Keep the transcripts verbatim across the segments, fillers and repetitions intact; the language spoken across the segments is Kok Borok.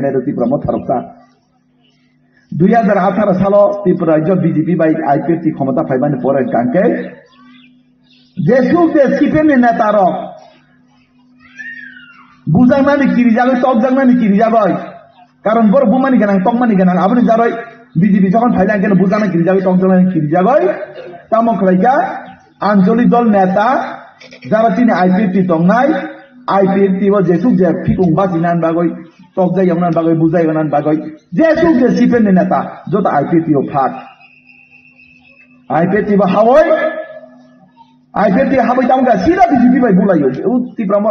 Naido Tipra Motha rok ta. Dui hajar atharo salo Tripura rajyo B J P bai I P F T khomota phaimani pore hwnkhe jesuk je C P M ni neta rok bujaknani kirijagwi, tokjaknani kirijagwi. Karon borok bumani gwnang, tokmani gwnang, aboni jaroi B J P jokhon phaina hwnkhe bujaknani kirijagwi, tokjaknani kirijagwi. Tamo khlaikha Anchalik dol neta, jara chini I P F T tongnai, I P F T o jesuk je phikung bachina bagwi, tokjak yongna bagwi, bujai yongna bagwi, jesuk je C P M ni neta, joto I P F T o phak. I P F T bo hawoi, I P F T habwi tamo kha, sida B J P bai bulaio. U Tipra mo,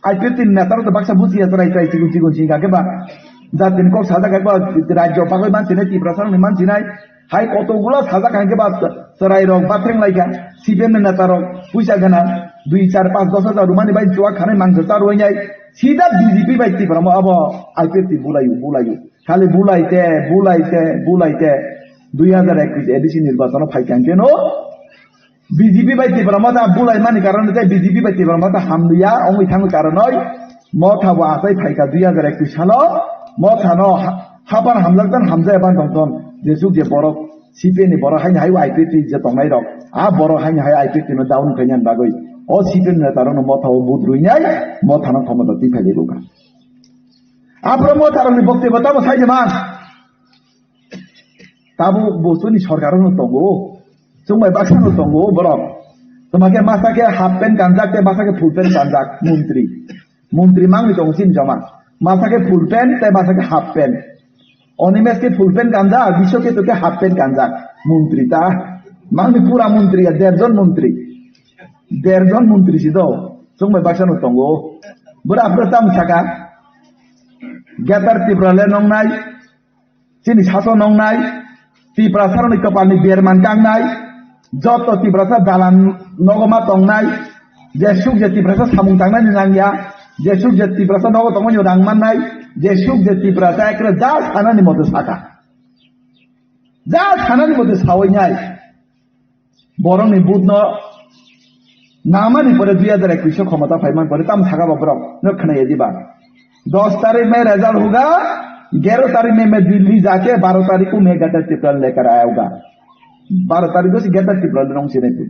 I P F T ni neta rok baksa bujiya chwrai chwrai chikon chikon singkha khe ba. Jatini kok sajak khe ba, rajyo bagwi mansinai, Tiprasa rokni mansinai. Hai kotokgula sajak hai khe ba chwrai rok batheng lai kha, C P M ni neta rok puisa gana dui, char, panch, dos hajar rumani bai chuak khanai mangsa cha rwinai sida B J P bai Tipra mo abo I P F T bulaio, bulaio. Khali bulaite, bulaite, bulaite dui hajar ekwis A D C nirbachano phai kha hwnkhe no B J P bai Tipra Motha bulai mani karon tei B J P bai Tipra Motha hamliya wngwi thangwi karonoi Motha bo achai phaikha dui hajar ekwis salo. Motha no ha-, hapan hamjak tan hamjaya ban tong ton jesuk je borok C P M ni borok haini hai I P F T je tongnai rok, a borok haini hai I P F T no down khainani bagwi o C P M ni neta rok no Motha o budrui nai Motha no khomota twi phai lai rwkha. Aphuru Motha rok ni bokti bo tamo sai je man. Tabuk bo chini sorkar no tongo, chwng bai baksa no tongo borok. Toma khe masa khe half pant kanjak tei masa khe full pant kanjak montri. Montri mangni tongo chini joma. Masa khe full pant tei masa khe half pant. Animesh khe full pant kanjak, Biswa khe to khe half pant kanjak montri ta. Mangni pura montri ya, der jon montri. Der jon montri si do. Chwng bai baksa no tongo. Bwra aphuru tamo saka. Greater Tripura le nongnai. Chini sason nongnai, Tiprasarokni kwpalni berman kangnai, joto Tiprasa dalan nogo ma tongnai, jesuk je Tiprasa samung tangnani nangya, jesuk je Tiprasa nogo tongmani rang mannai, jesuk je Tiprasa ekre ja sanani mote saka. Ja sanani mote sawi nai. Borokni budno namani pore dui hajar ekwis o khomota phaimani pore tamo saka ba borok no khwnaya diba? Dos tarik mein result hoga, gero tarik mein main Delhi jaake baro tarik ko main Greater Tipraland lekar aayuga. Baro tarik ko si Greater Tipraland nong sinai tu.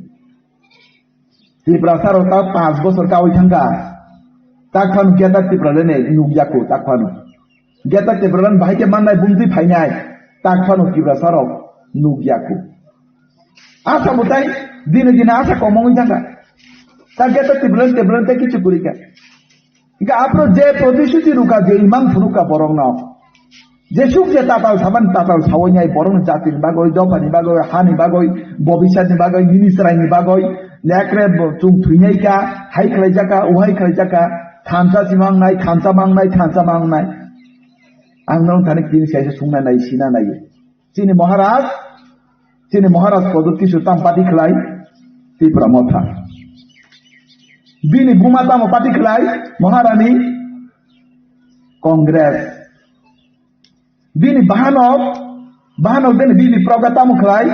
Tiprasa rok ta panch bosor kawi thangka. Tak phano Greater Tipraland ne nukya ko tak phano. Greater Tipraland bahai ke mannai bumtwi phainai tak phano Tiprasa rok nukya ko. Asa bwtai dine dine asa komongwi thangkha. Ta Greater Tipraland, Tipraland tei kichu kwrwi kha. Hingkhe aphuru je protisuti rwkha, je imang phunukha borokno. Jesuk je tatal saban tatal sawi nai borokni jatini bagwi, dophani bagwi, hani bagwi, bobisatni bagwi, nini chwraini bagwi, lekre bo chwng thwinai kha, hai khlaijak kha, uhai khlaijak kha, thansa si mangnai, thansa mangnai, thansa mangnai. Ang nono thani tini saisa sungna nai, sina nai. Chini Maharaj, chini Maharaj kodo kisu tam party khlai, Tipra Motha. Bini buma tamo party khlai, Maharani Congress. Bini bahanok, bahanok bini bini proga tamo khlai,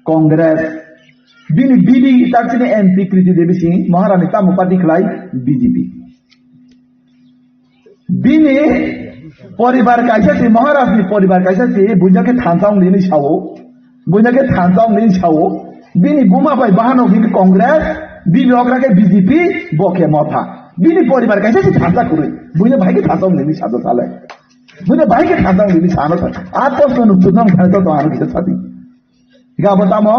Congress. Bini bini tak chini M P Kriti Devi Singh, Maharani tamo party khlai, B J P. Bini poribar kaisa si, Maharaj ni poribar kaisa si, buino khe thansa wng nini sao. Buino khe thansa wng nini sao. Bini buma bai bahanok hini Congress, bini okra khe B J P, bo khe Motha. Bini poribar kaisa si thansa kwrwi. Buino bahai khe thansa wng nini sado sale. Buino bahai khe thansa wng nini sano sa. A post no nuk chuk nang thani to to ano kisa sadi. Ga bo tamo,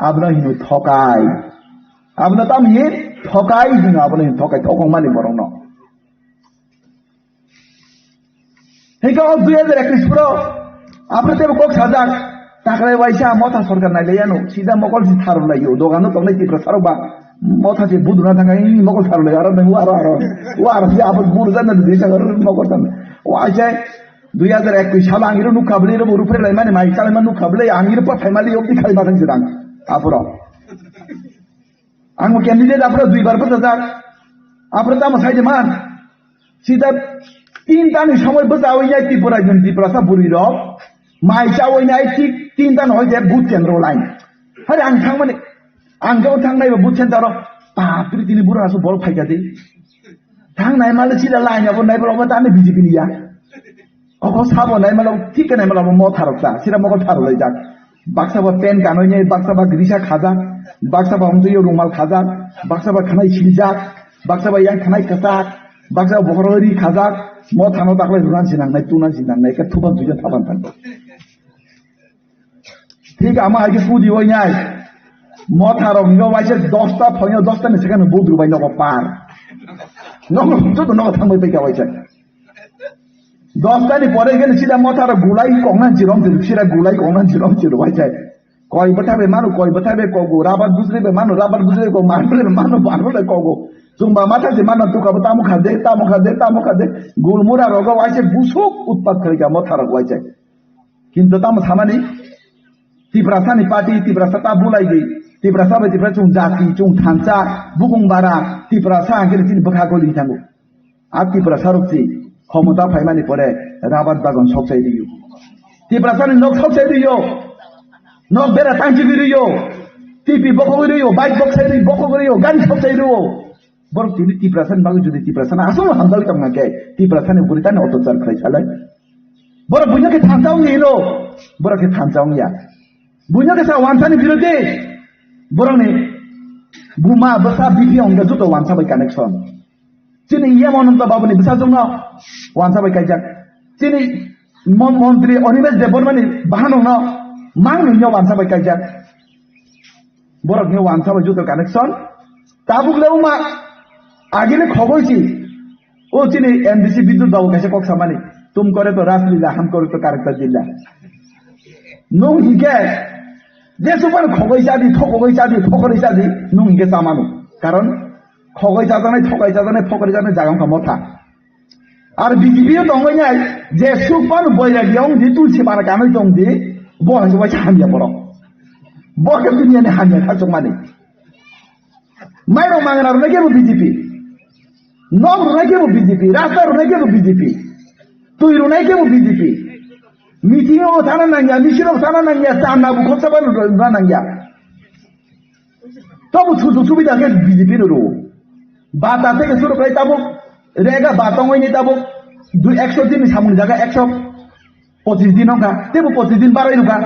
abno hino thokai. Abno tam hi thokai hino, abno hino thokai, thokong mani borok no. Hingke o dui hajar ekwis pro, apre tebo kok sajak, taklai waisa Motha sorkar nai laiya no, sida mokol si tharo laiyo, dogan no tongnai Tiprasa rok ba, Motha si buduna thangka, ing mokol tharo laiyo, aro nang aro aro, o aro si abo buru jana dui saka mokol tan. O aise dui hajar ekwis salo ang iro nukha bwlai ro buru phere lai mani mai chalai ma nukha bwlai ang iro pa thai mali yok di khai ma thang jidang, apro. Ang bo candidate aphuru duibar bwchajak. Aphuru tamo sai de man. Sida tinta ni somoi bwchawi nai Tripura jun Tiprasa bwrwi rok. Mai chawi nai thik tinta no hoite booth kendro line. Hari ang thangmani, ang jabo thangnai ba booth center o. Bapre tini bura asu bol phaika de. Thangnai male sida line abo nai bro ba tani B J P ni ya. Oko sabo naimalo, thik khe naimalo bo motha rok ta, sira mokol tharo lai jak. Baksa ba pen kanoi ne, baksa ba grisa khajak, baksa ba hwnjwi rumal khajak, baksa ba khanai siljak, baksa ba yang khanai kwchak, baksa ba bokhoro ri khajak, motha no daklai runan sinang nai, tunan sinang nai, khe thuban tuja thaban thang. Thik ama hai khe pudi oi nai. Motha rok hingo waisa dosta phaio, dosta ni second budru bai nogo par. Nogo joto nogo thangbai pai ka waisa. Dosta ni pore khe sida motha rok gulai kongna jirom jirom, sida gulai kongna jirom jirom waisa. Koi bwtha bai mano, koi bwtha bai kogo, rabar bujre bai mano, rabar bujre kogo, marble bai mano, marble bai kogo. Chumba matha je mano, tuka bo tamo kha de, tamo kha de, tamo kha de. Gulmura rogo waisa busuk utpat khlai ka motha rok waisa. Kintu tamo samani, Tiprasani party, Tiprasa ta bulai di, Tiprasa bai Tiprasa chung jati, chung thansa, bukung bara, Tiprasa hangkhe chini bwkha goli thango. A Tiprasa rok si khomota phaimani pore rabar bagan sok chai riyo. Tiprasani nok sok chai riyo. Nok bera tangchi riyo. T V bokogwi riyo, bike bok sai riyo, bokogwi riyo, gari sok chai riyo. Borok tini Tiprasani bagwi jodi Tiprasani aswk hamjagwi tongna khe Tiprasani uguri tani otachar khlai salai. Borok buino khe thansa wngya hino. Borok khe thansa wngya. Buino khe sa wansani birodhi. Borokni buma bwsa bithi wngya joto wansa bai connection. Chini E M Ananta Babuni bwsajwkno wansa bai kaijak. Chini mon-, montri Animesh Debbarmani bahanokno mangno wansa bai kaijak. Borok ni wansa bai joto connection. Tabuk le uma agini khogoi si. O chini M D C Bidyut Babu kaisa kok samani. Tum kore to Ras Lila, ham kore to character lila. Nung hingke jesu pan khogoi chadi, thokogoi chadi, thokori chadi, nung hingke chamanu. Karon khogoi chajaknai, thokai chajaknai, phokori chajaknai jaga wngkha motha. Ar B J P o tongwi nai je suk panu boiragi wng di tulsi bara kanwi tong di, bo hai se waisa hamya borok. Bo khe duniya ni hamya thachok mani. Mairok mangra rwnai khe bo B J P. Nok rwnai khe bo B J P, rasta rwnai khe bo B J P. Twi rwnai khe bo B J P. Meeting o thana nangya, misil o thana nangya, chanda bukhok saba rwna nangya. Tobo sujuk subida khe B J P no rwo. Bata theke suru khlai tabuk, rega ba tongwi ni tabuk, dui ekso din ni samung jaga ekso pochis din wngkha, tebo pochis din barai rwkha.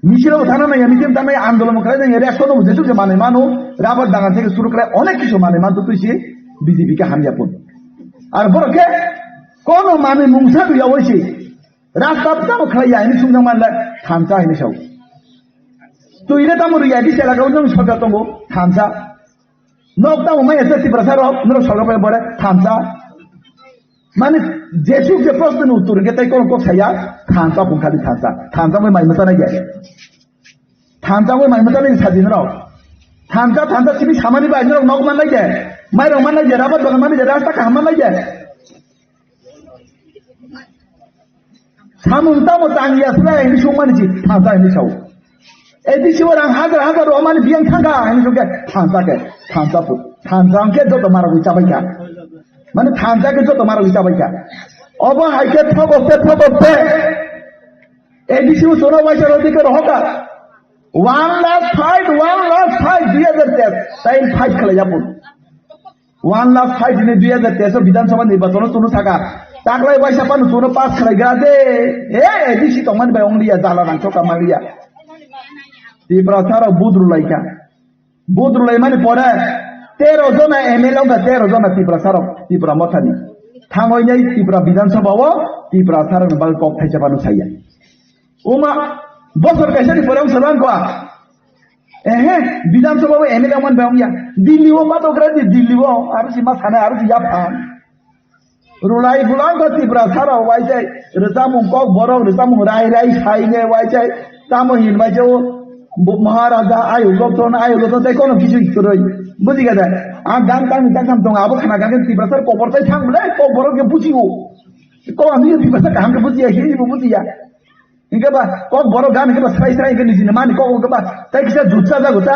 Misil o thana nangya, meeting thana nangya, andolon khlai nangya, rega sono jesu je manwi mano, rabar dagan theke suru khlai onek kisu manwi manto twi se B J P khe hamya pun. Ar borok khe kono manwi mungsa rwya oi se. Rasta tamo khlai ya hini sumjang manle thansa hini sao. Twi re tamo rwya di sela kau nung soja tongo thansa. Nok tamo maya se Tiprasa rok norok soja pai bore thansa. Mane jesuk je prosto ni uttor ke tai kono kok saya thansa pung khali thansa. Thansa mai mai masa na ya. Thansa mai mai masa na sadi norok. Thansa thansa simi samani bai norok nok man lai ya. Mai rok man lai ya, rabat bagan man lai ya, rasta kaham man lai ya. Samung tamo tangya sula ini sungmani si thansa ini sao. A D C o rang hajar hajar romani biyang thangka ini sungke thansa ke thansa pu thansa ke joto mara gwi chabai kha. Mane thansa ke joto mara gwi chabai kha. Obo hai ke thogok te thogok te A D C o sona waisa roti ke rohoka. One last fight, one last fight, dui hajar teis. Time fight khlai yapun. One last fight ni dui hajar teis o Bidhan Sabha nirbachon o chwngno saka. Taklai waisa phano chwngno pass khlai gra de. He, A D C tongmani bai wngliya, jala rang choka mangliya. Tiprasa rok budru laikha. Budru laimani pore tero jona M L A wngkha, tero jona Tiprasa rok, Tipra Mothani. Thangoi nai Tipra Bidhan Sabha o Tiprasa rok ni bagwi kok thaisa phano saya. Uma, bosor kaisa ni pore wngsa lang kwa. Ehe, Bidhan Sabha o M L A man bai wngya. Delhi o bato gra di, Delhi o, aro si ma sana, aro si yapha. Rulai bulang ko Tiprasa rok waisai, rwchapmung kok borok, rwchapmung rai rai sai ne waisai, tamo hin waisai o, bo-, Maharaja, ayo loton, ayo loton, tai kono kisu ikuroi. Buji gada, ang gang tang ni tang tang tong, abo khana gang Tiprasa rok kobor tai thang bole, kok borok ke buji o. Kok ami Tiprasa kaham ke buji ya, hini bo buji ya. Hingke ba kok borok gam hingke ba srai srai hingke nijini mani kok hingke ba tai kisa jutsa jago ta.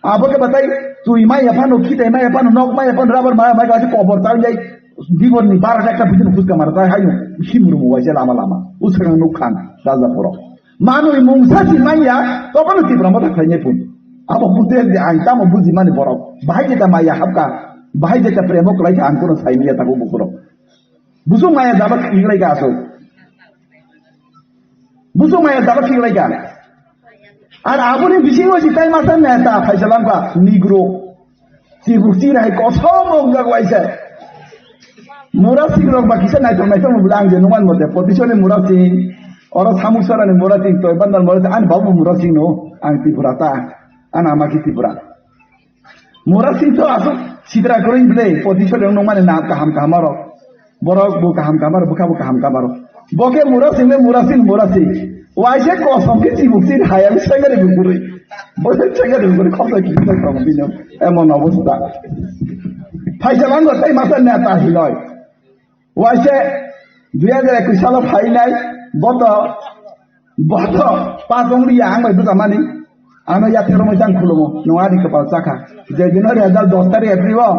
Abo ke ba tai twi mai ya phano, khitai mai ya phano, nok mai ya phano, rabar mai mai kasi kobor ta jai. Dibor ni bara ekta bitin khuska mara tai hayo himru mo waise lama lama. Usang nuk khan raja poro. Manui mungsa si mai ya to pano Tipra Motha khlai nai pun. Abo bute de ai tamo buji mani borok. Bahai jeta mai ya hapka. Bahai jeta premo klai kha ang kono sai ya tako bukurok. Busuk maya jaba khiklai ka aswk. Busuk maya jaba khiklai ka. Ar aboni bisingo si tai masa neta phaisa langkha Negro. Chibuk chini hai kosom wngjak waisa. Murasing rok ba kisa naithok naithok no bwle ang je nungman mote Potisoni Murasing, oro Samuksarani Murasing, Toibandal Murasing, ani babu Murasing no, ang Tripura ta, ani ama ki Tripura. Murasing to aswk sitra kwrwi bwle Potisoni nungmani nam kaham kaham aro. Borok bo kaham kamaro, bwkha bo kaham kamaro. Bo khe mura singwi mura sing, mura sing. Waisa kosom khe chibuk sin hayang sengari bukuri. Bo sengari bukuri khoksa kisa tong bino. Emon obostha. Phaisa langgo tei masa neta hinoi. Waisa dui hajar ekwis salo phainai boto Boto, pa tong liya, ang bai bwsa mani. Ano yathek romoi chang khulumo, no ani kwpal chakha. Je dino result dos tarikh April o,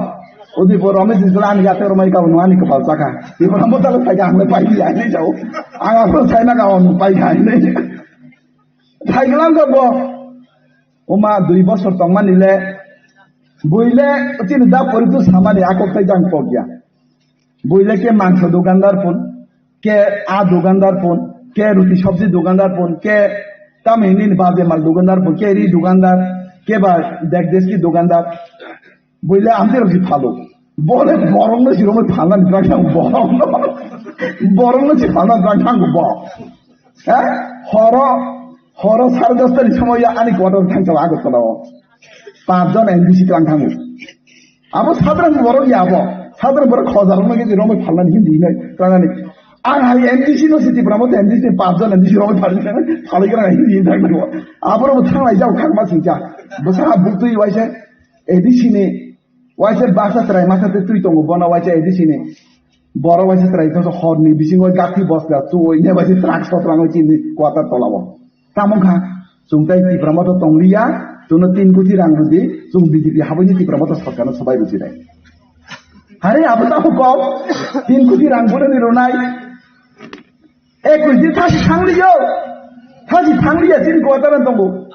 Udaipur Ramesh Isla ani yathek romoi kabo no ani kwpal chakha. Ibo amo talo sai ang bai liya, ani jao. Ang abo sai na ka on pai kha, ani. Sai glam ka bo. Oma dui bosor tong mani le. Buile, chini da poritu samani akok tai jang pokya. Buile ke mangso dukandar pun, ke a dukandar pun, ke ruti sobji dukandar pun, ke tamini baje mal dukandar pun, ke ri dukandar, ke ba dekdeski dukandar. Buile amte rosi phalo. Bole borong no siromoi phalna ni drang thang borong. Borong no si phalna drang thang bo. Ha? Horo, horo sare dosta ni somoy ani quarter thang chalo Agartala o. Panch jon N D C tlang thango. Abo sadran borok ya abo. Sadran borok khojar no gidi romoi phalnani hindi hinoi tlanani. Ang hai N D C no si Tipra mo N D C ni panch jon N D C romoi phalnani phalai gra hindi hinoi tlanani. Abo ro thang lai jao khang ma singcha. Bwsa ha buk twi waise A D C ni waise baksa trai masa twi twi tongo bono waise A D C ni. Borok waise trai to hor ni bisingo gati bosra twi ne waise truck sotrang chini quarter tola bo. Tamo kha, chwng tai Tipra Motha tong liya, chwngno tin koti rang rwdi, chwng B J P habwini Tipra Motha sorkarno swbai rwdi nai. Hare abo tamo kok, tin koti rang bwrwni rwnai. Ekwis din thasi thang liyo, thasi thang liya chini quarter-o tongo.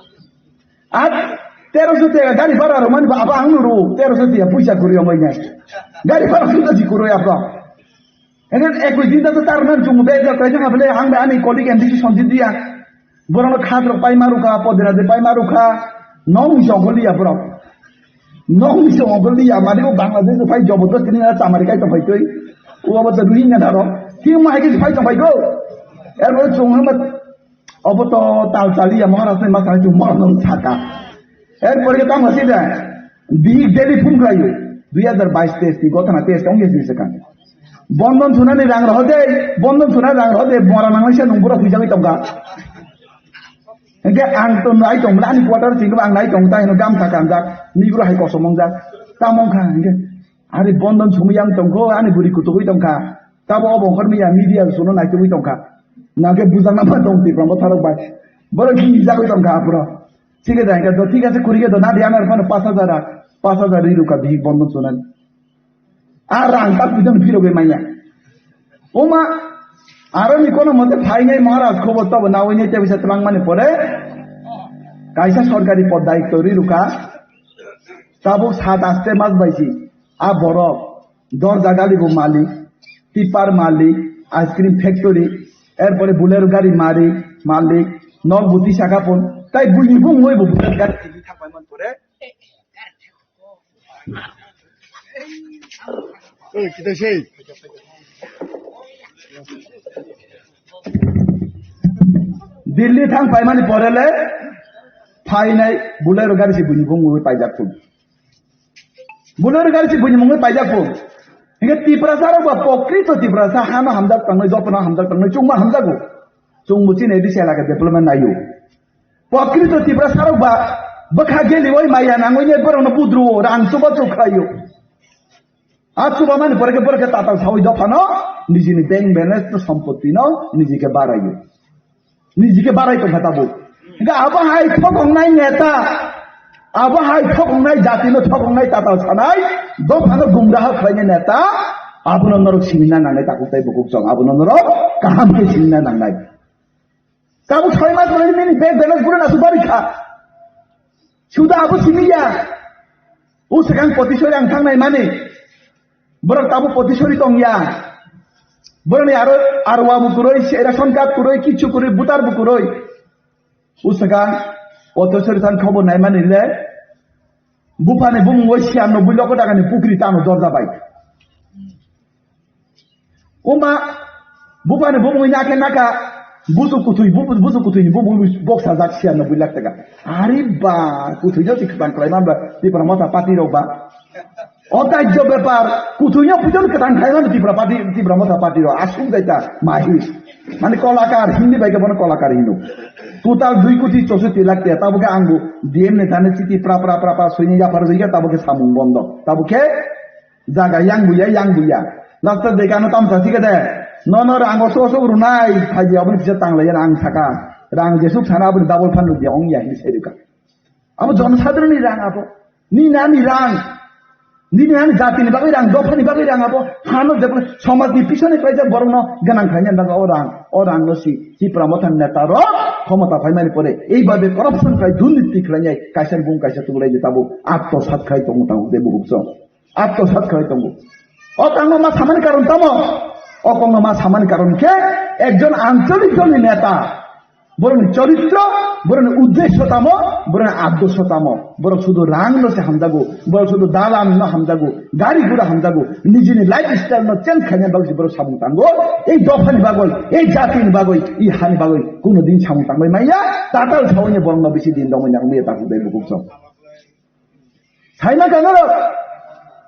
Ar teroso tiya gari bhara rwmani ba abo ang nuru, teroso tiya puisa kwrwi ongoi nai. Gari bhara suda ji kwrwi abo. Ene ekwis din ta tar man chwng bejak kaisa ma bele ang ani colleague M D C Sanjit dia. Borokno khat rok pai ma rukha, podera de pai ma rukha, nong jongol liya borok. Nong jongol liya, mane o Bangladesh pai jabardasti ni chamari kai tong pai twi. O abo to Rohingya na ro. Ki ma hai ki pai tong pai go. Er bo chung ma obo to tal chaliya Maharaj ni ma sai chung ma nong saka. Er pore tamo si da. Big Delhi phum khlaio. Dui hajar bais teis ni gotana teis tong ye si sekan. Bondon sunani rang rohode, bondon sunani rang rohode, bora nanglaisa nung bura huijagwi tongkha. Hingke ang to nai tong, ani quarter sing ang nai tong, tai no gam thaka ang jak, ni bura hai kosom ang jak, tamo wngkha hingke. Ari bondon sumui yang tongkho, ani buri kutugwi tongkha. Tabo obo wngkor miya media suno naitugwi tongkha. Nangke bujak nama tong Tipra Motha rok bai. Borok hinjagwi tongkha apro. Thik ase, hingke do, thik ase, kurige do, nadi amar phano pas hajar, pas hajar ri rukha bihik bondon sunani. A rang tak pidam phirogwi manya. Oma, aro ni kono mote phainai Maharaj khobor tobo nawi nai tebisa twlang mani pore. Kaisa sorkari pod daitto ri rukha. Tabuk sat aste mas baisi. A borok dorja gali bo malik, tipper malik, ice cream factory, erpore Bolero gari mari, malik, nok buti saka pon. Tai buini bung moi bo Bolero gari tini thangbai man pore. Oi, kita sei. Delhi thang paimani pore le phainai Bolero gari si buini bung moi paijak pun. Bolero gari si buini mungwi paijak pun. Hingke Tiprasa rok ba pokrito Tiprasa hano hamjak tangnai, jotno hamjak tangnai, chungma hamjago. Chungbo chini A D C elaka development naio. Pokrito Tiprasa rok ba bwkha geliwi maya nangwi ne borokno budruo, rang chuba chuk khlaio. A chuba mani pore khe borok khe tatal sawi dophano nijini bank balance no sompotti no niji khe baraio. Niji khe barai tongkha tabuk. Hingke abo hai thokongnai neta, abo hai thokongnai jati no thokongnai tatal sanai, dophano gumraha khlainai neta, abono norok sinina nangnai takhuk tai bukhuk chwng, abono norok kaham khe sinina nangnai. Tabuk soi mas bolai nini bank balance guruna su bari kha. Suda abo simi ya. O swkang Potisori ang thangnai mani. Borok tabuk Potisori tong ya. Boroni aro arwa bo kwrwi, ration card kwrwi, kichu kwrwi, voter bo kwrwi. Usaka, oto sori thang khobor naimani le, buphani bumung o siyan no builo ko dagani pukri tano dorja bai. Oma, buphani bumung nake naka, busu kutui, bu-, busu kutui ni bumung boksa jak siyan no builak taka. Ari ba, kutui no si khwtang klai man ba, Tipra Motha party rok ba. O tajjo bepar, kutui no pujon kwtang khai mano Tipra party, Tipra Motha party rok, asuk daita, mahi. Mani kolakar, Hindi bai ke bono kolakar hino. Total dui koti chosoti lakh te, tabo ke ang bo D M ni thani chiti pra pra pra pra soini yapar jai ke, tabo ke samung bondo. Tabo ke jaga yang buya, yang buya. Last de kano tam sa sike de. No, no, rang oso oso runai, thaji aboni kisa tang lai ang saka. Rang jesuk sana aboni double fan dia ong ya, hini seduka. Abo jonosadharonni rang abo. Nini ani rang. Nini ani jatini bagwi rang, dophani bagwi rang abo. Hano jebla somajni pisone klaijak borokno gwnang khlainani bagwi o rang. O rangno si Tipra Mothani netarok khomota phaimani pore eibabe corruption khlai, durniti khlainai kaisa bung kaisa tubulai de tabuk atmosat khlai tongo tabuk de bukukso. Atmosat khlai tongo. O tangma ma samani karon tamo? O kongma ma samani karon khe ekjon ancholik dolni neta. Borokni choritro, borokni uddesho tamo, borokni adorsho tamo. Borok sudu rang no se hamjago, borok sudu dalan no hamjago, gari gura hamjago, nijini lifestyle no change khaina bagwi borok samung tango. Ei dophani bagwi, ei jatini bagwi, ei hani bagwi kuno din samung tangbai maya, tatal sawi borok no bisi din dongwi nangmaya takhuk dai bukuk sok. Saima kangaro,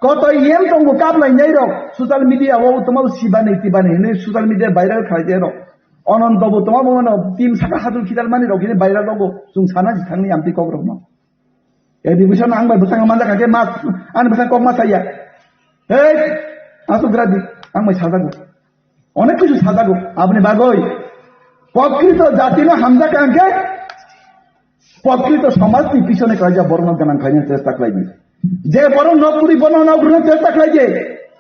koto iyem tongo kaplai nyai rok, social media o tongma sibani tibani hinwi social media viral khlai de rok. Ononto bo tongma bo no team saka hadul khidal mani rok hini viral rogo, chung sana jithangni amtwi kok rok no. Education ang bai bwsang manjak khe mas, ani bwsang kok ma saya. Hey, asuk gradi, ang bai sajago. Onek kichu sajago, aboni bagwi. Prokrito jatino hamjak ang khe, prokrito somajni pisone khlaijak borokno gwnang khlaina chesta khlaidi. Je borok nok kwrwi bono nok rwna chesta khlaidi.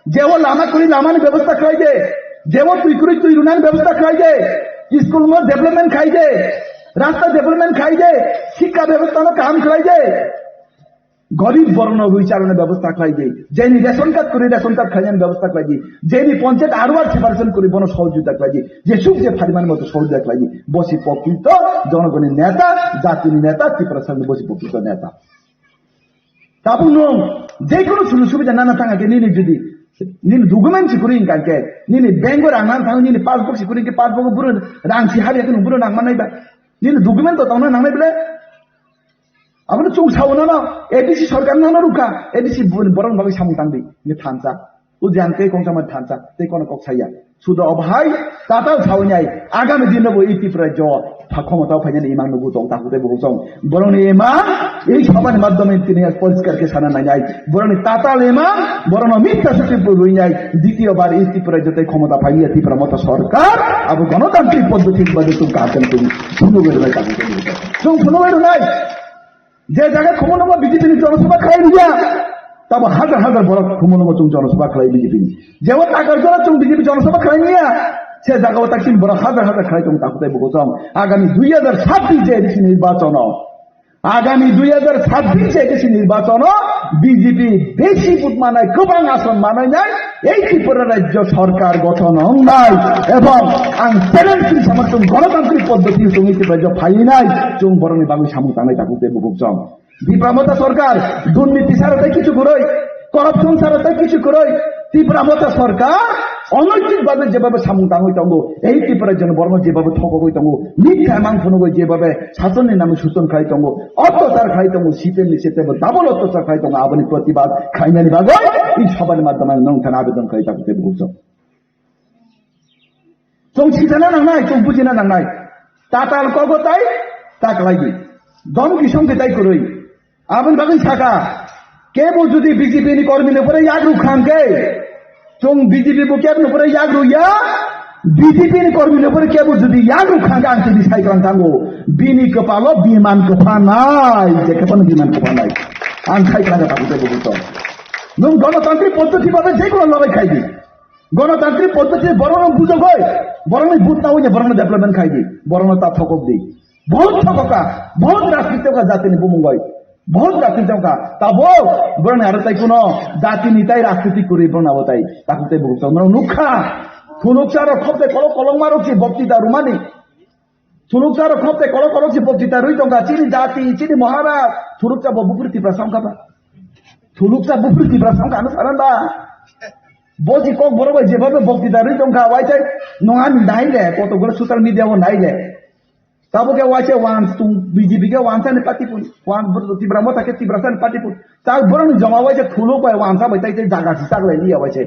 Je o lama kwrwi lamani bebosta khlaidi. Je o twi kwrwi twi rwnani bebosta khlaidi. School no development khlaidi. Rasta development khlaidi. Sikka bebosta no kaham khlaidi. Gorib borokno rwi charwna bebosta khlai di. Jeni ration card kwrwi ration card khlainani bebosta khlai di. Jeni panchayat R O R separation kwrwi bono sohojogita khlai di. Jesuk je pharimani moto sohojogita khlai di. Bosi prokrito jonogoni neta, jatini neta, Tiprasani bosi prokrito neta. Tabuk nwng jekono sujuk subida nana thang khe nini jodi nini document si kwrwi hwnkha khe nini bank o rang nang thang nini passbook si kwrwi hwnkhe passbook o buro rang si habya khe nwng buro nang manai ba. Nini document to tongna nangnai bole. Abono chwng sao nono, A D C sorkar nono rukha, A D C borokni bagwi samung tangdi, ni thansa. O je ang tei kongsa mani thansa, tei kono kok saya. Sudo obo hai, tatal sawi nai, agami dino bo i Tripura jo, pha khomotao phainani imang nugo tong, takhuk tei bukhuk song. Borokni imang, ei sabhani madhyome tini poriskar khe sana nai nai. Borokni tatal imang, borokno mitha suti purwi nai. Ditiyo bar i Tripura jo tei khomota phainiya Tripura motha sorkar, abo gonotantrik poddoti ni bagwi chwng kaham khe chwng phunugwi rwnai takhuk tei bukhuk song. Chwng phunugwi rwnai. Je jaga Khumulwngo B J P ni jonosabha khlai liya, tamo hajar hajar borok Khumulwngo chwng jonosabha khlai B J P ni. Jebo Takarjala chwng B J P jonosabha khlai liya, se jaga o taksin borok hajar hajar khlai tong takhuk tei bukhuk song. Agami dui hajar sabbish je A D C nirbachono, agami dui hajar sabbish je A D C nirbachono B J P besi vote manai, kwbang ason manai nai, Ei Tripura Rajya Sarkar gothon wngnai ebong ang challenge kri sama chwng gonotantrik poddoti chwng ei Tripura Rajya phainai chwng borokni bagwi samung tangnai takhuk tei bukhuk chwng. Tipra Motha Sarkar durniti sara tei kichu kwrwi, corruption sara tei kichu kwrwi, Tipra Motha Sarkar onaitik babe jebabe samung tangwi tongo, ei Tripura Rajya borokno jebabe thokogwi tongo, mitha mang phunugwi jebabe sasonni name suchon khai tongo, ottachar khai tongo, C P M ni sete bo double ottachar khai tongo, aboni protibad khainani bagwi ei sabhani madhyome ang nongthana abedon khai takhuk tei bukhuk chwng. Chwng sijana nangnai, chwng bujina nangnai. Tatal kogo tai ta khlai di. Dom kisong ke tai kwrwi. Aboni bagwi saka, kebo jodi B J P ni kormi no pore yak rwkha hwnkhe, chwng B J P bo kebo no pore yak rwya, B J P ni kormi no pore kebo jodi yak rwkha hwnkhe ang tini sai kwrang thango, bini kwpalo biman kwphanai, je kwpano biman kwphanai. Ang sai kwrang thango tei bo buto. Nwng gonotantrik poddoti babe je kono lobai khai di. Gonotantrik poddoti borokno bujogoi, borokni vote nawi borokno development khai di, borokno ta thokok di. Bahut thokoka, bahut rajniti ka jatini bumung bai. Bahut rajniti ka. Tabo borokni aro tai kuno jatini tai rajniti kuri borokno abo tai. Takhuk tei bukhuk chwng nukha. Thuluksa rok khopte kolok kolokma rok si boktita rumani. Thuluksa rok khopte kolok kolok si boktita rwi tongkha. Chini jati, chini Maharaj. Thuluksa bo bupri Tiprasa wngkha ba. Thuluksa bupri Tiprasa wngkha ano saran ba. Bo si kok borok bai jeba bo boktita rwi tongkha. Waisai nong ani nai le. Koto goro social media o nai le. Tabuk khe waisa wansa tung B J P khe wansani party pun. Wan Tipra Motha khe Tiprasani party pun. Ta borokni joma waisa thuluk bai wansa bai tai tai jaga si chaklai liya waisa.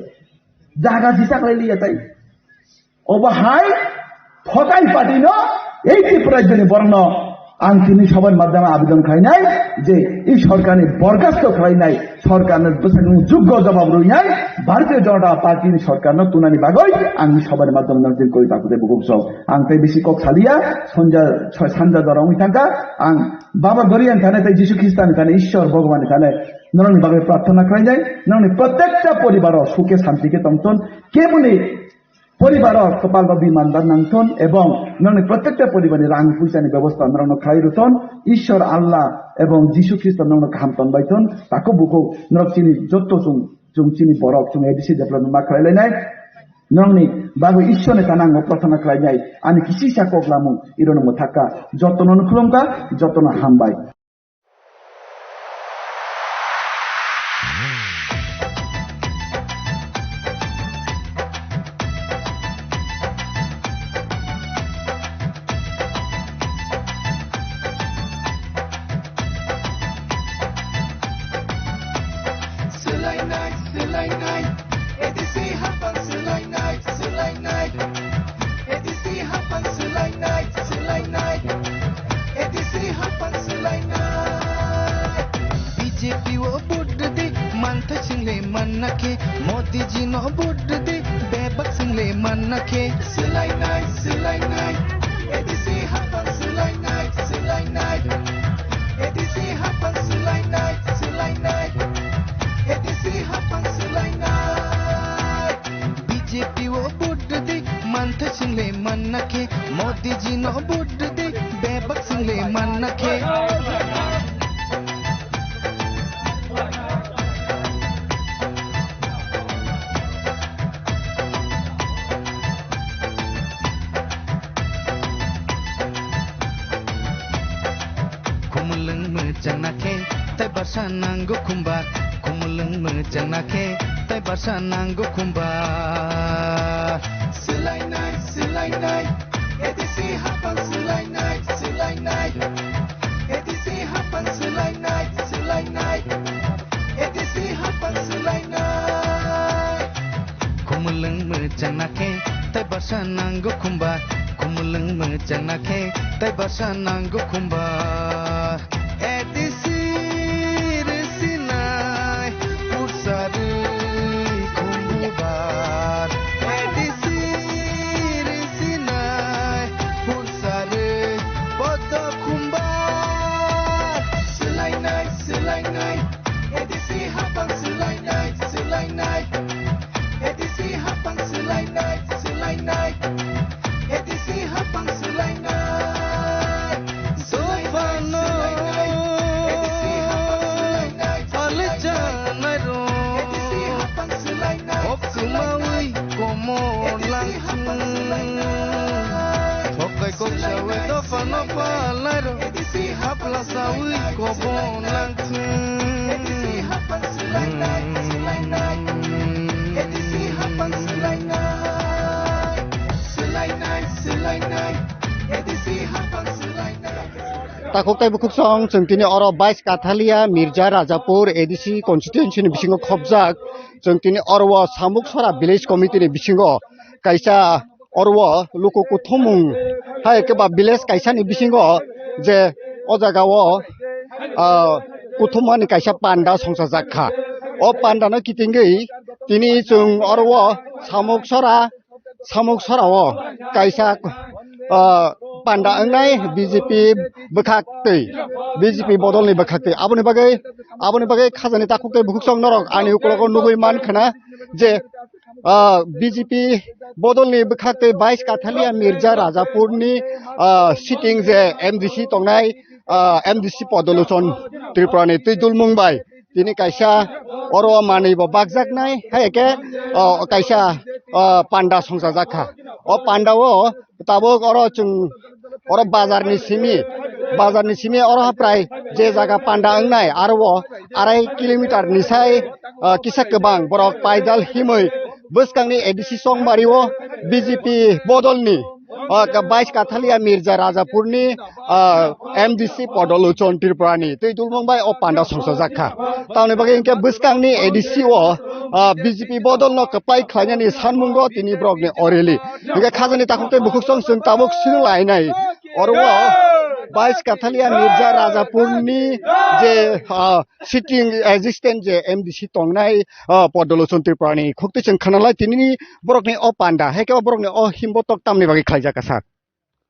Jaga si chaklai liya tai. Obo hai thokai party no ei Tripura rajyoni borokno ang tini sabani madhyame abidon khlainai je ei sorkarni borkhasto khlainai. Sorkarno bwsakni juggo jawab rwinai Bharatiya Janata Party ni sorkarno tunani bagwi ang sabani madhyam nang jil koi takhuk tei bukhuk song. Ang tei bisi kok saliya, sonja, sanja jora wngwi thangkha. Ang Baba Goriani thani tei Jisu Khristani thani, Ishwar Bhagwani thani norokni bagwi prarthana khlainai, norokni protekta poribaro sukhe santi khe tongthon, keboni poribaro kwpal ba biman da nangthon ebong nokni protekta poribarni rang puisani bebosta norokno khlai rwthon. Ishwar Allah ebong Jisu Khristo nokno kaham tongbaithon. Takhuk bukhuk norok chini jotto chwng, chwng chini borok chwng A D C development ma khlai lainai. Nokni bagwi Ishwarni thani ang prarthana khlainai. Ani kisisa kok lamung irono mwthakka. Jottono khulumkha, jottono hambai. Swlainai, swlainai, A D C hapang swlainai, swlainai. A D C hapang swlainai, swlainai. A D C hapang swlainai. B J P o vote di, manthai single manna khe. Modi ji no vote di, bebak single manna khe. Swlainai, swlainai. A D C hapang swlainai, swlainai. A D C hapang swlainai, swlainai. A D C hapang swlainai. B J P o vote di, manthai single manna khe. Modi ji no vote di, bebak single manna khe. Khumulwng mwchangna khe, tei basa nango khumbar. Khumulwng mwchangna khe, tei basa nango khumbar. Swlainai, swlainai, A D C hapang swlainai, swlainai. A D C hapang swlainai, swlainai. A D C hapang swlainai. Khumulwng mwchangna khe, tei basa nango khumba. Khumulwng mwchangna khe, tei basa nango khumba. A D C rwsinai, pursarwi khumbubar. A D C rwsinai, pursarwi podo khumbar. Swlainai, swlainai, A D C hapang swlainai, swlainai. A D C hapang swlainai, swlainai. A D C hapang swlainai. Swlainai, swlainai. A D C hapang swlainai, swlainai. Alijanai ro. A D C hapang swlainai, swlainai. Komo lang. A D C hapang swlainai. Thokai kok sawi dophano palai ro. Hapla sawi kobo nangthung. Takhuk tei bukhuk song, chwng tini oro bais Kathalia Mirza Rajapur A D C constituency ni bisingo khopjak. Chwng tini oro o Samuksora village committee ni bisingo kaisa oro o luku kuthumung hai khe ba village kaisa ni bisingo je o jaga o, ah, kuthumani kaisa panda songchajak kha. O panda no kitingwi tini chwng oro o Samuksora, Samuksora o kaisa, ah, panda wngnai B J P bwkhak twi, B J P bodol ni bwkhak twi. Aboni bagwi, aboni bagwi khajani takhuk tei bukhuk song norok ani ukologo nugwi man khna je ah, B J P bodolni bwkhak tei bais Kathalia Mirza Rajapurni, ah, sitting je M D C tongnai, ah, M D C Podolochon Tripurani twi dulmung bai tini kaisa oro manwi bo bakjaknai, hai khe, oh, kaisa ah, panda songchajak kha. O panda o tabuk oro chwng oro bazar ni simi, bazar ni simi oro prai je jaga panda wngnai aro o arai kilometer ni sai, ah, kisa kwbang borok paidal himwi bwskang ni A D C Chongmari o B J P bodol ni, ah, ka-, bais Kathalia Mirza Rajapur ni, ah, M D C Podolochon Tripura ni twi tulmung bai o panda songchajak kha. Tamni bagwi hinkhe bwskang ni A D C o, ah, B J P bodol no kwplai khlainani sanmungo tini borok ni o rally. Hinkhe khajani takhuk tei bukhuk song chwng tabuk sini lainai. Oro o bais Kathalia Mirza Rajapur ni je, ah, sitting assistant je M D C tongnai, ah, Podolochon Tripura ni khukti chwng khanalai tinini borokni o panda, hai khe o borokni o himbotok tamni bagwi khlaijak kha, sir?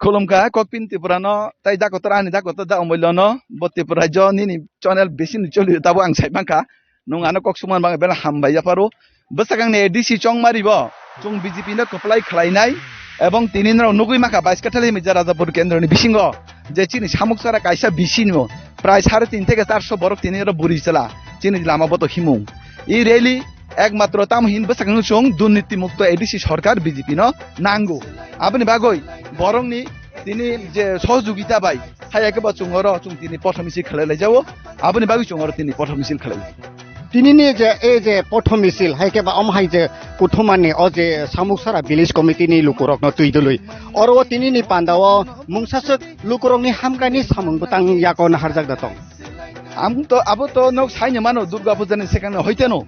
Khulumkha, Kokpin Tripura no, tai dakotor ani dakotor da Omoilo no, bo Tripura rajyo nini channel bisi ni choli tabo ang sai mankha. Nung ano kok sumar bagwi belai hambai yapharo. Bwsakangni A D C Chongmari bo chwng B J P no kwplai khlainai, ebong tini norok nugwi mankha bais Kathalia Mirza Rajapur kendroni bisingo je chini Samuksara kaisa B C no prai sare tin theke charso borok tini oro buri chwla chini lama boto himung. I rally ekmatro tamo hin bwsakangno chwng durniti mukto A D C sorkar B J P no nango. Aboni bagwi borokni tini je sohojogita bai haiya khe bo chwng oro chwng tini pothor misil khlai lai jao. Aboni bagwi chwng oro tini pothor misil khlai. Tinini je, e je pothor misil, hai khe ba omo hai je kuthumani o je Samuksara village committee ni lukurokno twi dului. Oro o tinini panda o mungsaswk lukurokni hamkraini samung bwtang yago naharjak da tong. Ang to, abo to nok saini mano Durga Puja ni sekang hoiteno.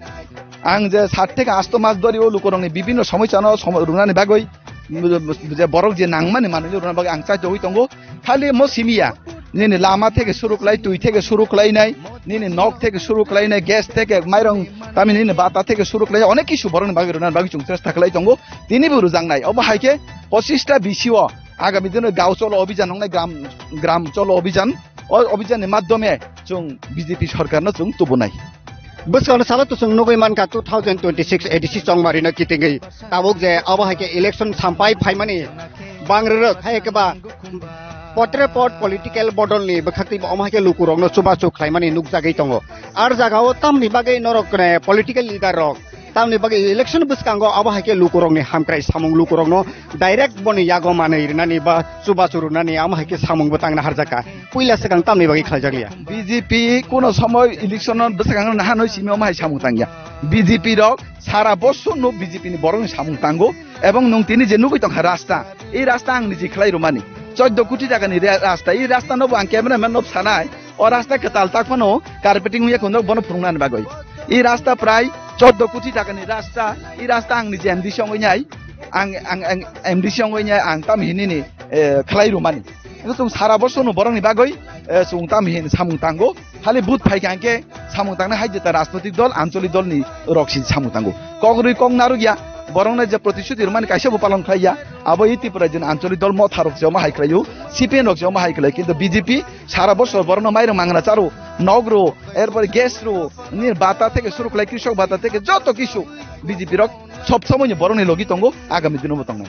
Ang je sat theke asto mas dori o lukurokni bibinno somosya no somo-, runani bagwi, je borok je nangmani manwi runa bagwi ang chaitogwi tongo. Khali mo simiya, nini lama theke suru khlai, twi theke suru khlainai, nini nok theke suru khlainai, gas theke, mairong, tami nini bata theke suru khlainai, onek kisu borokni bagwi runa bagwi chwng chesta khlai tongo. Tini bo rwjaknai. Obo hai khe pochista B C o agami dino Gao Cholo Obhijan wngnai, gram, gram Cholo Obhijan. O obhijan ni madhyome chwng B J P sorkar no chwng tubunai. Bwskangni salo to chwng nugwi mankha two thousand twenty-six A D C Chongmari no kitingwi tabuk je abo hai khe election sampai phaimani bang rwrwk hai khe ba potre pot political bodol ni bwkhak twi omo hai khe lukurok no chubachu khlaimani nukjagwi tongo. Ar jaga o tamni bagwi norok, eh, political leader rok tamni bagwi election bwskango abo hai khe lukurok ni hamkrai samung lukurok no direct boni yago manwi rwnani ba chubachu rwnani amo hai khe samung bo tangna harjakha. Puila swkang tamni bagwi khlaijak liya. B J P kuno somoy election no bwskango nahanoi simi omo hai samung tangya. B J P rok sara bosor no B J P ni borok ni samung tango ebong nwng tini je nugwi tongkha rasta, ei rasta ang niji khlai rwmani chauddho koti taka ni re-, rasta, ei rasta no bo ang cameraman no sanai, o rasta kwtal tak phano carpeting wngya khunjak bono phunuknani bagwi. I rasta prai chauddho koti taka ni rasta, i rasta ang niji M D C wngwi nai, ang, ang, ang M D C wngwi nai, ang tam hinini, eh, khlai rwmani. Ino chwng sara bosor no borok ni bagwi, eh, chwng tam hin samung tango. Khali vote phai kha hwnkhe samung tangnai hai jeta rajnoitik dol, ancholik dol ni rok si samung tango. Kok rwi kok narwk ya, borok no je protishuti rwmani kaisa bo palon khlai ya. Abo i Tripura rajyo ni ancholik dol motha rok se omo hai khlai o, C P M rok se omo hai khlai, kintu B J P sara bosor borokno mairung mangna charo, nok rw, erpore gas rw, nini bata theke suru khlai, krishok bata theke joto kisu B J P rok sob somoini borokni logi tongo, agami dino bo tongnai.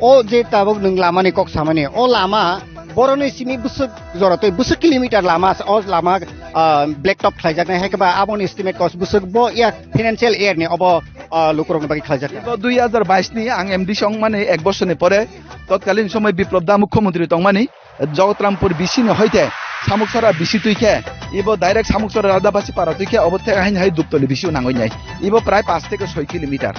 O je tabuk nwng lamani kok samani, o lama borokni simi bwswk jora tei bwswk kilometer lama, o lama, ah, black top khlaijaknai, hai khe ba aboni estimate cost bwswk bo ya financial year ni obo, ah, lukurokni bagwi khlaijaknai. Bo dui hajar bais ni ang M D C wngmani ek bosorni pore totkalin somoi Biplop da mukhyamantri tongmani, Jagatarampur B C ni hoite Samuksara B C twi khe, ibo direct Samuksara Radhabasi para twi khe, obo thek haini hai Duptoli B C o nangwi nai. Ibo prai paanch theke soi kilometer.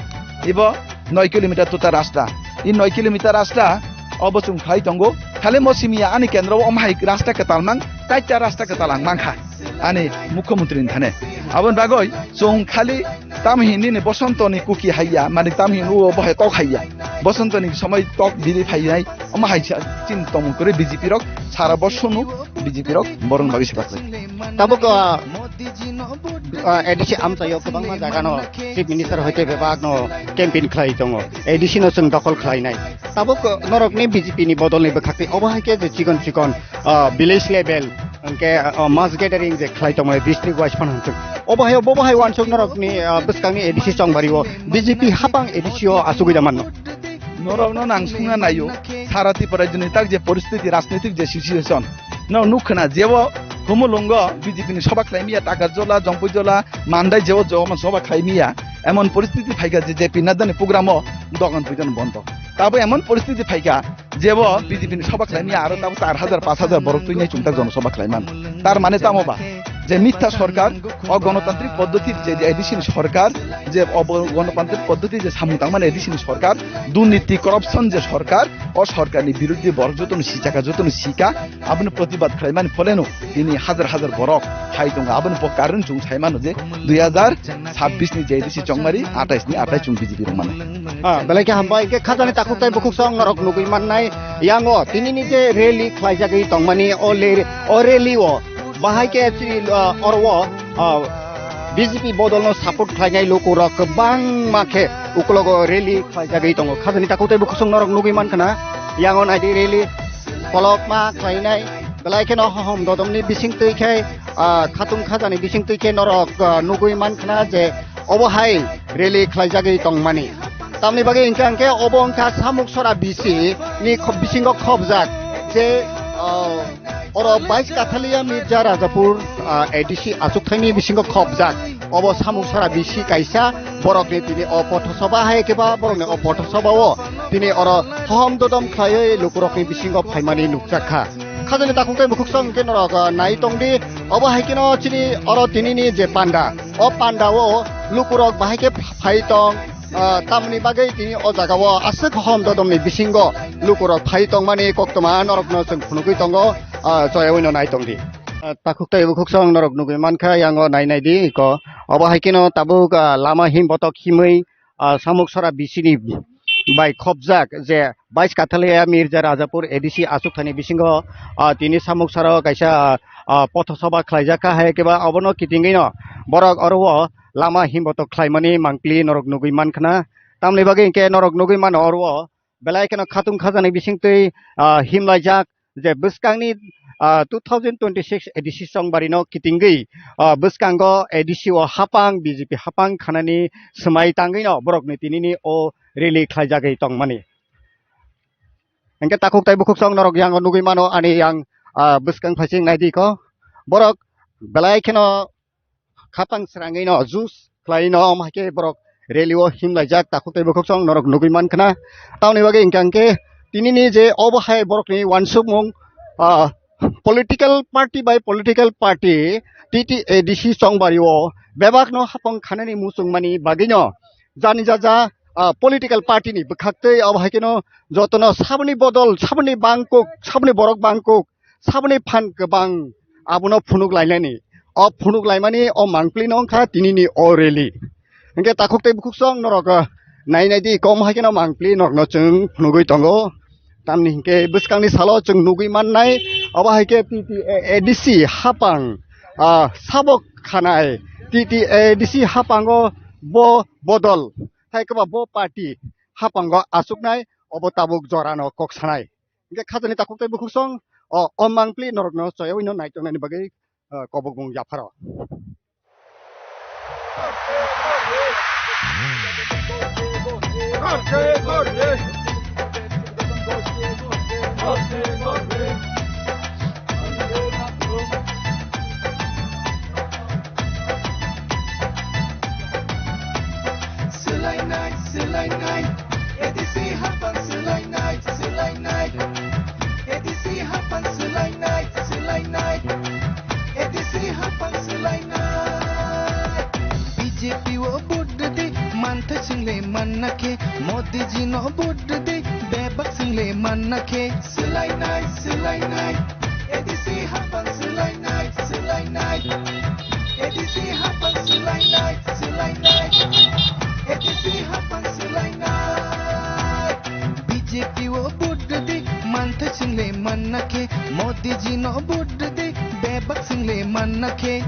Ibo noi kilometer tuta rasta. I noi kilometer rasta obo chwng khlai tongo. Khali mo simi ya ani kendro o omo hai rasta kwtal mang, chaita rasta kwtal ang mankha. Ani mukhyamantri ni thane. Aboni bagwi chwng khali tamhinini Bosonto ni kuki haiya, mani tamhin o bohai tok haiya. Bosonto ni somoi tok biri phainai, omo hai sa chin tongmung kwrwi B J P rok sara bosono B J P rok borokni bagwi se baklai. Tabuk, ah, ah, A D C amchaio kwbangma jagano Chief Minister hoite bebakno campaign khlai tongo, A D C no chwng dokhol khlainai. Tabuk, ah, norokni B J P ni bodolni bwkhakni obo hai khe je chikon chikon, ah, village level, hwnkhe, ah, mass gathering je khlai tongmani district wise phano hwnkhe. Obo hai, bobo hai uansuk norokni, ah, bwskangni A D C Chongmari o B J P hapang A D C o achugwi da manno. Norokno nang sungna naio, sara Tripura rajyoni tak je poristiti, rajnitik je situation, norok nuk khna jebo Khumulwngo B J P ni soba khlai miya, Takarjola, Jompuijola, Mandai jebo joma soba khlai miya, Emon poristiti phaikha je J P Nadda ni program o dogan puitan bondo. Tabo emon poristiti phaikha jebo B J P ni soba khlaimani aro tabo char hajar, pash hajar borok twi nai chumtak jono soba khlaiman. Tar mane tamo ba? Je mitha sorkar, o gonotantrik poddoti je A D C ni sorkar, je obo gonotantrik poddoti je samung tangmani A D C ni sorkar, durniti corruption je sorkar, o sorkar ni biruddhe borok jotono sichaka, jotono sika, aboni protibad khlaimani pholeno tini hajar hajar borok phai tongo. Aboni bo karon chwng sai mano je dui hajar chabbish ni je A D C chongmari, atais ni atais chwng B J P rwmani. Ah, belai khe hambai. Hwnkhe khajani takhuk tei bukhuk song norok nugwi mannai yango tinini je rally khlaijagwi tongmani o le-, o rally o bahai khe chini, ah, oro o, ah, B J P bodolno support khlainai lukurok kwbangma khe uklogo rally khlaijagwi tongo. Khajani takhuk tei bukhuk song norok nugwi mankha na yango naidi rally kolokma khlainai belai kheno hohom dodomni bisingtwi khe, ah, khatung khajani bisingtwi khe norok, ah, nugwi mankha na je obo hai rally khlaijagwi tongmani. Tamni bagwi hwnkha hwnkhe obo wngkha Samuksora B C ni kho-, bisingo khobjak je, ah, oro Bais Kathalia Mirza Rajapur, ah, A D C achukthani bisingo khobjak. Obo Samuksora B C kaisa borokni tini o pothosoba hai khe ba borokni o pothosoba o tini oro hohom dodom khlaiwi lukurokni bisingo phaimani nukjakha. Khajani takhuk tei bukhuk song hwnkhe norok, ah, nai tongdi. Obo hai kheno chini oro tinini je panda, o panda o lukurok bahai khe phai tong, ah, tamoni bagwi tini o jaga o aswk hohom dodomni bisingo lukurok phai tongmani koktwma norokno chwng phunugwi tongo, ah, choyawi no nai tongdi. Ah, takhuk tei bukhuk song norok nugwi mankha yango nai nai di ko. Obo hai kheno tabuk, ah, lama him botok himwi, ah, Samuksora B C ni bai khobjak je Bais Kathalia Mirza Rajapur A D C achukthani bisingo, ah, tini Samuksaro kaisa, ah, pothosoba khlaijakha hai khe ba obono kitingwi no borok oro o lama himbotok khlaimani mangpili norok nugwi mankha na. Tamni bagwi hwnkhe norok nugwi mano oro o belai kheno khatung khajani bisingtwi, ah, himlaijak je bwskangni, ah, two thousand twenty-six A D C chongbarino kitingwi, ah, bwskango A D C o hapang, B J P hapang khanani swmai tangwino borokni tinini o rally khlaijagwi tongmani. Hwnkhe takhuk tei bukhuk song norok yango nugwi mano ani yang, ah, bwskang phaising naidi ko. Borok belai kheno khapang srangwi no juice khlai no, omo hai khe borok rally o himlaijak takhuk tei bukhuk song norok nugwi mankha na. Tamoni bagwi hwnkha hwnkhe tinini je obo hai borokni uansukmung, ah, political party bai political party T T A D C chongbari o bebak no hapang khanani muchung mani bagwi no jani jaja, ah, political party ni bwkhak tei obo hai kheno jotono saboni bodol, saboni bangkuk, saboni borok bangkuk, saboni phan kwbang abono phunuk lainani. O phunuk laimani o mangpili no wngkha tinini o rally. Hwnkhe takhuk tei bukhuk song norok, ah, nai nai di, kom hai kheno mangpili norokno chwng phunugwi tongo. Tamni hwnkhe bwskangni salo chwng nugwi mannai, obo hai khe T T A D C hapang, ah, sabok khanai, T T A D C hapango bo bodol, hai khe ba bo party hapango achuknai, obo tabuk jorano kok sanai. Hwnkhe khajani takhuk tei bukhuk song, o, o mangpili norokno choyawi no naitongnani bagwi, o, kobokbung yapharo. Swlainai, swlainai, A D C hapang swlainai, swlainai. A D C hapang swlainai, swlainai. A D C hapang swlainai. B J P o vote rwdi, manthai swngli manna khe. Modi ji no vote rwdi, bebak swngli manna khe. Swlainai, swlainai. A D C hapang swlainai, swlainai. A D C hapang swlainai, swlainai. A D C hapang swlainai. B J P o vote rwdi, manthai swngli manna khe. Modi ji no vote rwdi, bebak swngli manna khe.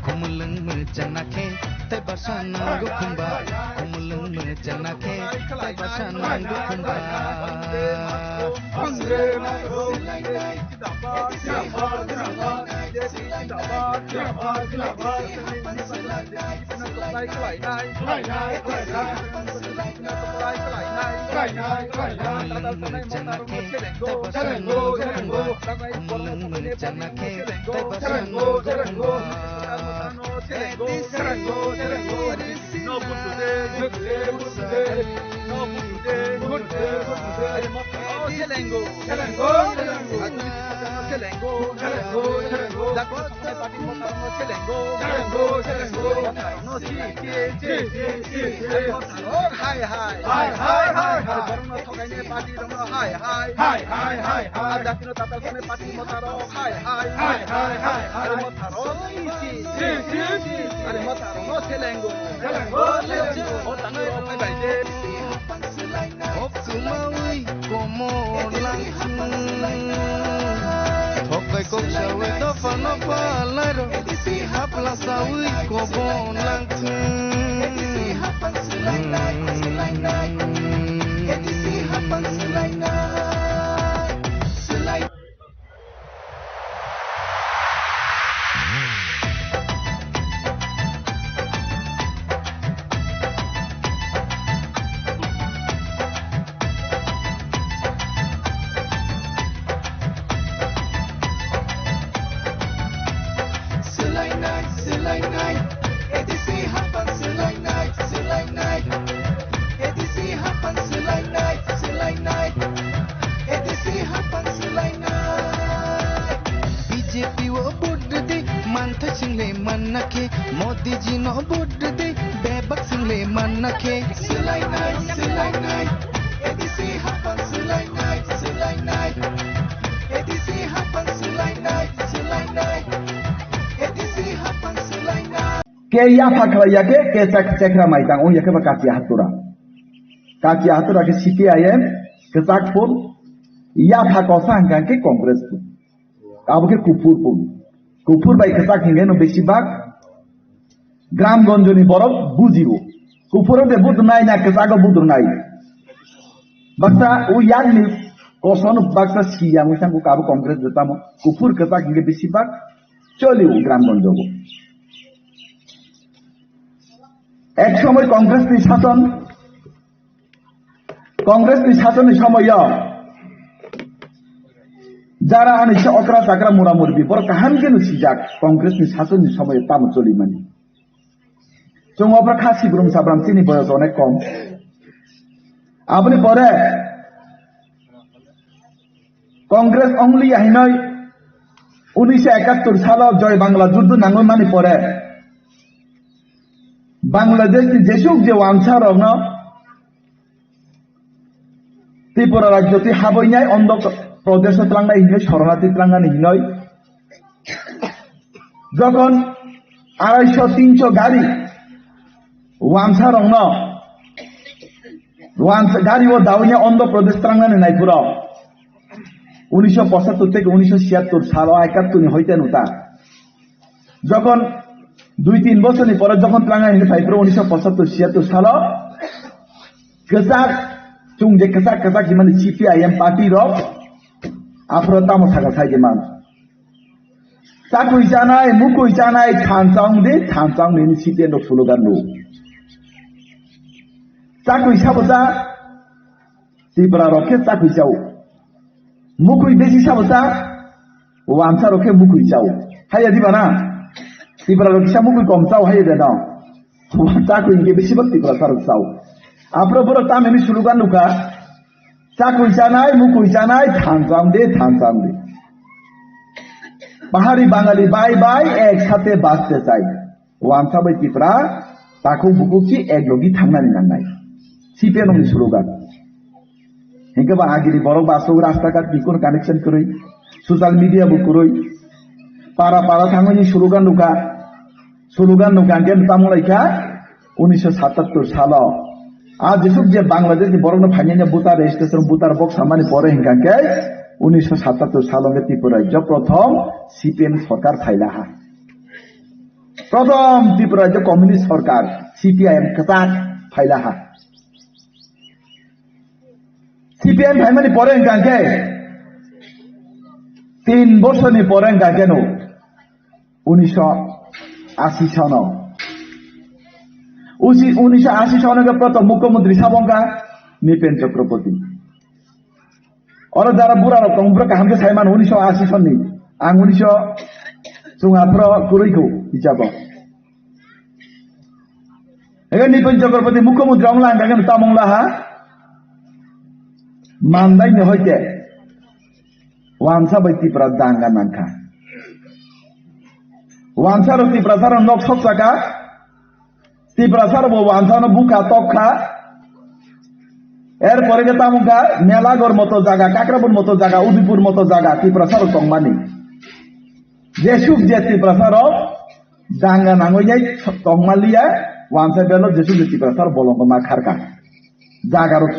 Khumulwng mwchangna khe tei bwsa nango khumba. Khumulwng mwchangna khe tei bwsa nango khumba. Hai, hai. Hai, hai, hai, hai. Borokno thokaini party rokno hai, hai. Hai, hai, hai, hai. Jatino tatal khainai party motharok hai, hai. Hai, hai, hai, hai. Motharok si, si, si, si. Motharokno selengo. Selengo, selengo. O tango rok phai bai de. Oksumawi komor langthung. Thokai kok sawi dophano palairo. Hapla sawi kobon langthung. Swlainai, swlainai, A D C haphang swlainai, swlainai, A D C haphang swlainai, swlainai, A D C haphang swlainai. B J P o vote rwdi, manthai swngle manna khe, Modi ji no vote rwdi, bebak swngle manna khe. Swlainai, swlainai, A D C haphang swlainai, swlainai, A D C haphang swlainai, swlainai, A D C haphang swlainai. Ke yapha khlai ya khe, ke chak-, chekra maitang wng ya khe ba kachi hatura. Kachi hatura khe C P I M, kwchak phul, yapha kosa hwnkha khe Congress phul. Abo khe kuphur phul. Kuphur bai kwchak hwnkhe no besi bak gram gonjoni borok bujio. Kuphur de budunai na kwchago budunai. Baksa o yakni kosono baksa siyang wngkha kabo Congress de tamo. Kuphur kwchak hwnkhe besi bak. Choli o gram gonjogo. Ek somoy Congress ni sason, Congress ni sason ni somoyo jara ani se okra chakra mura murbi borok kaham khe no sijak Congress ni sason ni somoyo tamo choli mani. Chwng opra kha sibrum sabram chini boyos onek kom. Aboni pore Congress only ya hinoi unisho ekattor salo Joy Bangla juddu nangwi mani pore Bangladesh ni jesuk je wansa rokno Tripura rajyo twi haboinai Andhra Pradesh o tlangnai hinoi, Soronati tlangnani hinoi. Jokhon arai sho tin sho gari wansa rokno, wansa gari o daoine Andhra Pradesh tlangnani naiphuru unisho pochattor theke unisho siyattor salo ekattor ni hoite nuta. Jokhon dui tin bochorni pore jokhon tlangnai hinwi phaiphuru unisho pochattor siyattor salo kwchak, chwng je kwchak kwchak himani C P I M party rok aphuru tamo sakha sai de man. Chakwi chanai, mukwi chanai, thansa wng di, thansa wng di hinwi C P M rok slogan rwo. Chakwi sabo cha, Tripura rok khe chakwi chao. Mukwi besi sabo cha, wansa rok khe mukwi chao. Haiya diba na? Tripura rok kisa mukwi kom chao haiya de no. Chakwi hwnkhe besi bak Tripura sa rok chao. Aphuru borok tamoni slogan nukha, chakwi chanai, mukwi chanai, thansa wng di, thansa wng di. Pahari Bangali bye bye, ek sathe baste chai. Wansa bai Tipra, takhuk bukhuk si ek logi thangnani nangnai. C P M ni slogan. Hinkhe ba agini borok ba aswk rasta ghat ni kono connection kwrwi, social media bo kwrwi, para para thangwi ni slogan nukha, slogan nukha hinkhe tamo laikha unisho satattor salo. A jesuk je Bangladesh ni borokno phainai voter registration, voter box samani pore hinkha hinkhe unisho satattor salo hinkhe Tripura rajyo prothom C P M sorkar phailaha. Prothom Tripura rajyo communist sorkar, C P I M kwchak phailaha. C P I M phaimani pore hwnkha khe, tin bosorni pore hwnkha khe no, unisho asi sono. Usi unisho ashi soni ke prothom mukhyamantri sabo wngkha Nipen Chakraborty. Oro jara bura rok tong, bura kaham khe sai mano unisho ashi soni. Ang unisho chunga phro kwrwi kho hisabo. Ega Nipen Chakraborty mukhyamantri wng lang kha khe tamo wng la ha. Mandai ni hoite wansa bai Tipra danga nangkha. Wansa rok Tiprasa rok nok sok saka. Tiprasa rok bo wansa no bukha tok kha. Erpore khe tamo kha Melagor moto jaga, Kakrabon moto jaga, Udaipur moto jaga Tiprasa rok tongmani. Jesuk je Tiprasa rok danga nangoi nai tongmaliya, wansa belo jesuk je Tiprasa rok bolong ma kharka. Jaga rok